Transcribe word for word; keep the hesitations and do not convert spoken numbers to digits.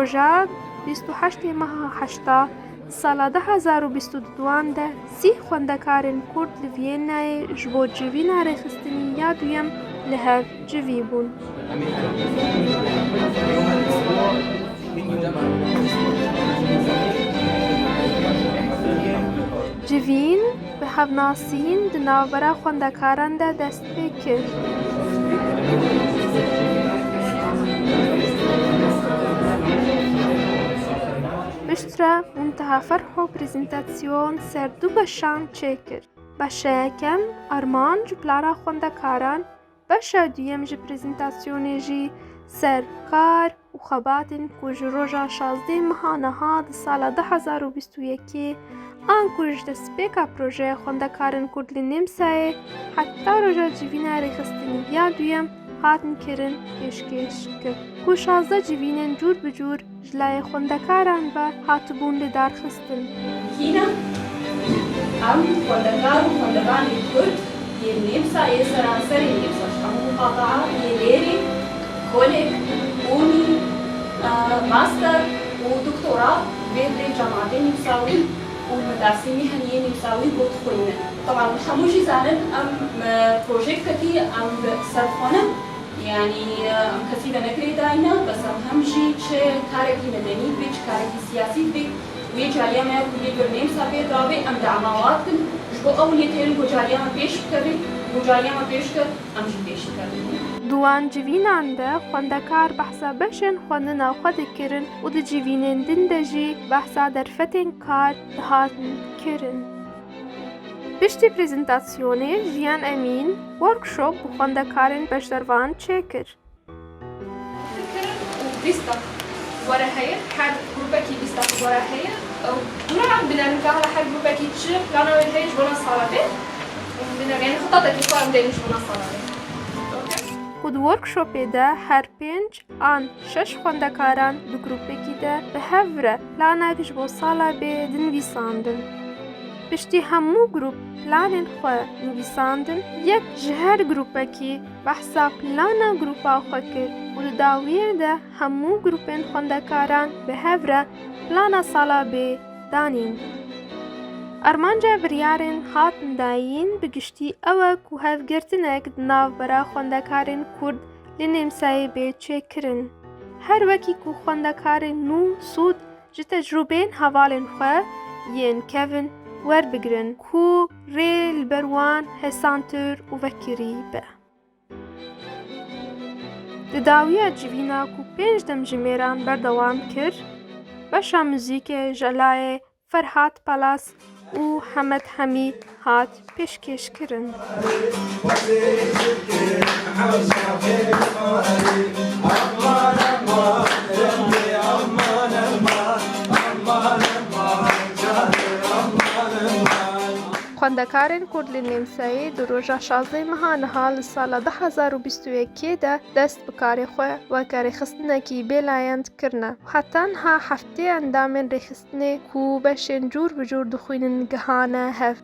Roja bîst û heştê meha heşta sala du hezar û bîst û duan de sî xwendekarên Kurd li Vîyennayê ji bo civîna rêxistinî ya duyem li hev civî bûn. Civîn bi hevnasîn di navbera xwendekaran de dest pê kir. Piştre Munteha Ferho prezîntasyon ser du beşan çêkir. Beşa yekem armanc û plana xwendekaran, beşa duyem ji prezîntasyonê jî ser kar û xebatên ku ji roja şazdeh meha niha di sala du hezar û bîst û yekê an ku ji destpêka projeya xwendekarên Kurd li Nêmsayê heta roja civîna rêxistinî ya duyem hatin kirin pêşkêş kir. Ku şazdeh civînên cûr bi cûr ji layê xwendekaran ve hatibûn lidarxistin. Kî ne? Em xwendekar û xwendevanên Kurd yên Nêmsayê, seranserê Nêmsa, ji hemû muqataa yê lêrê, kolek, ûnî, e, master û doktora vê birê cemaatê Nîmsawî û li Dêrsimê hemî yê Nîmsawî got dixwînin. Teban hemû jî zanin em, e, projeyekekî em bi ser xwe ne. Yanî, em kesî ve ne girêdayî ne, bes em hem jî çi karekî medenî bibê, çi karekî siyasî bibê, wê cariya me ya ku lê bir Nêmsa pê dirabê, em dema wa dikin, ji bo ew lê têrin ku cariya me pêş bikeve, ku cariya me pêş ket, em jî pêş bikevin. Di wan civînan de xwendekar behsa beşên xwendina xwe dikirin û di civînên din de jî behsa derfetên kar dihatin kirin. Piştî prezîntasyonê Jiyan Emîn workshop bi xwendekarên beşdervan çêkir. Kirin û bîst deq were heye, her grûpekî bîst deq were heye. Ew dûra em bînerin ka hala her grûpekî çi plana wê heye ji bona sala bê. Em bînerin, yanî xitatekî xwe em deynin ji bona sala bê. Ku di workshopê de her pênc an şeş xwendekaran di grûpekî de bi hev re planek ji bo sala bê dinivîsandin. Piştî hemû grûp planên xwe nivîsandin, yek ji her grûpekî behsa plana grûpa xwe kir û di dawiyê de hemû grûpên xwendekaran bi hev re plana sala bê danîn. Armanca biryarên hatin dayîn bi giştî ew e ku hevgirtinek di navbera xwendekarên Kurd li Nêmsayê bê çêkirin. Her wekî ku xwendekarên nû sûd ji tecrûbeyên hevalên xwe yên kevin werbigirin ku rê li ber wan hesantir û vekirî be. Di dawiya civîna ku pênc demjimêran berdewam kir, beşa muzîkê ji layê Ferhat Palas û Hemed Hemî hat pêşkêşkirin. Xwendekarên Kurd li Nêmsayê di roja şazdeh meha niha li sala du hezar û bîst û yekê de dest bi karê xwe weke rêxistinekî bêlayend kirine. Heta niha heftê endamên rêxistinê ku beşên cûr bi cûr dixwînin gihane hev.